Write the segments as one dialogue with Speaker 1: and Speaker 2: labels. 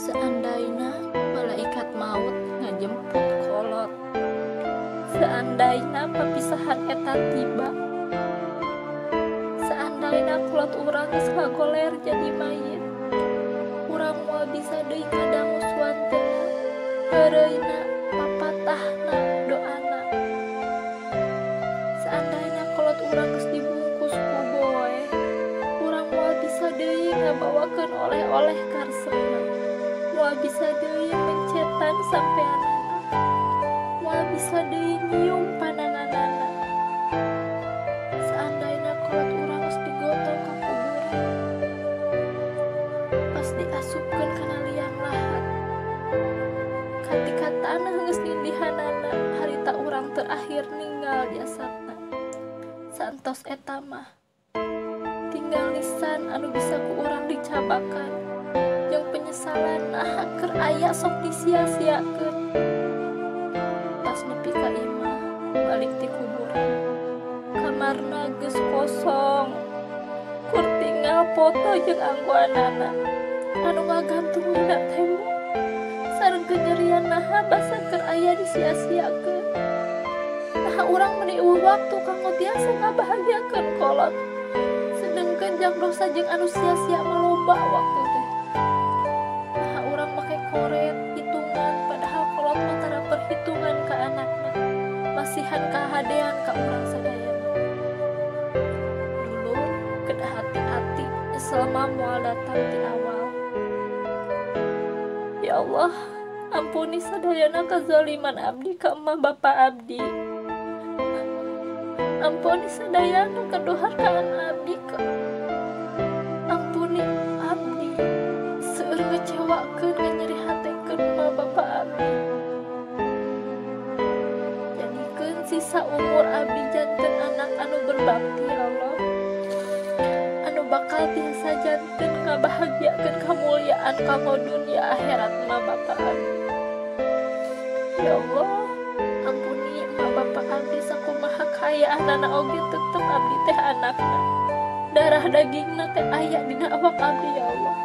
Speaker 1: Seandaina malaikat maut ngajemput kolot. Seandaina papisahan eta tiba. Seandaina kolot urang geus ngagoler jadi mayit. Urang moal bisa deui ngadangu suantena, heureuyna, papatahna, doana. Seandaina kolot urang geus dibungkus ku boe, urang moal bisa deui ngabawakeun oleh-oleh karesepna. Moal bisa deui mencetan sampeanana. Moal bisa deui nyium pananganana. Seandaina kolot urang geus digotong ka kuburan, pas diasupkeun kana liang lahat, katika tanah geus nindihanana, harita urang terakhir ninggal jasadna. Saentos eta mah tinggal lisan anu bisa ku urang dicabakan, jeung penyesalan naha keur aya sok disia-siakeun. Pas nepi ka imah balik ti kuburan, kamarna geus kosong, kur tinggal foto jeung anggoanana anu ngagantung dina tembok. Sareng kenyerian naha basa keur aya disia-siakeun. Naha urang meuni eueuh waktu kanggo tiasa ngabahagiakeun kolot, sedengkeun jang dosa jeung anu sia-sia mah loba waktu teh. Naha urang make koret hitungan, padahal kolot mah tara perhitungan ka anakna, masihan kahadean ka urang sadayana. Dulur kedah hati-hati, nyesel mah moal datang ti awal. Ya Allah, ampuni sadayana kazaliman abdi ka emak bapa abdi. Ampuni sadayana kedurhakaan abdi ka. Ampuni abdi seueur ngecewakeun nganyerihatekeun emak bapa abdi. Jadikeun sisa umur abdi janten anak anu berbakti ya Allah, anu bakal tiasa janten ngabahagiakeun kamuliaan kanggo dunia akhirat emak bapa abdi. Ya Allah, ampuni emak bapa abdi sakumaha kayaanana oge tetep abdi teh anakna, darah dagingna teh aya dina awak abdi ya Allah.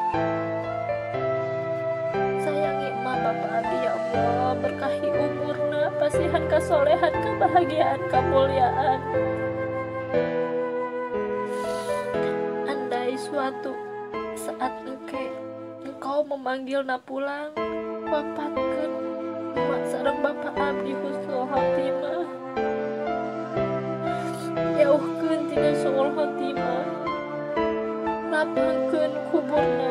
Speaker 1: Sayangi emak bapa abdi ya Allah, berkahi umurna, pasihan kasolehan, kebahagiaan, kemuliaan. Andai suatu saat engke engkau memanggilna pulang, wafatkeun emak sareng bapa abdi husnul khotimah. Jauhkeun tina suul khotimah, lapangkeun kuburna.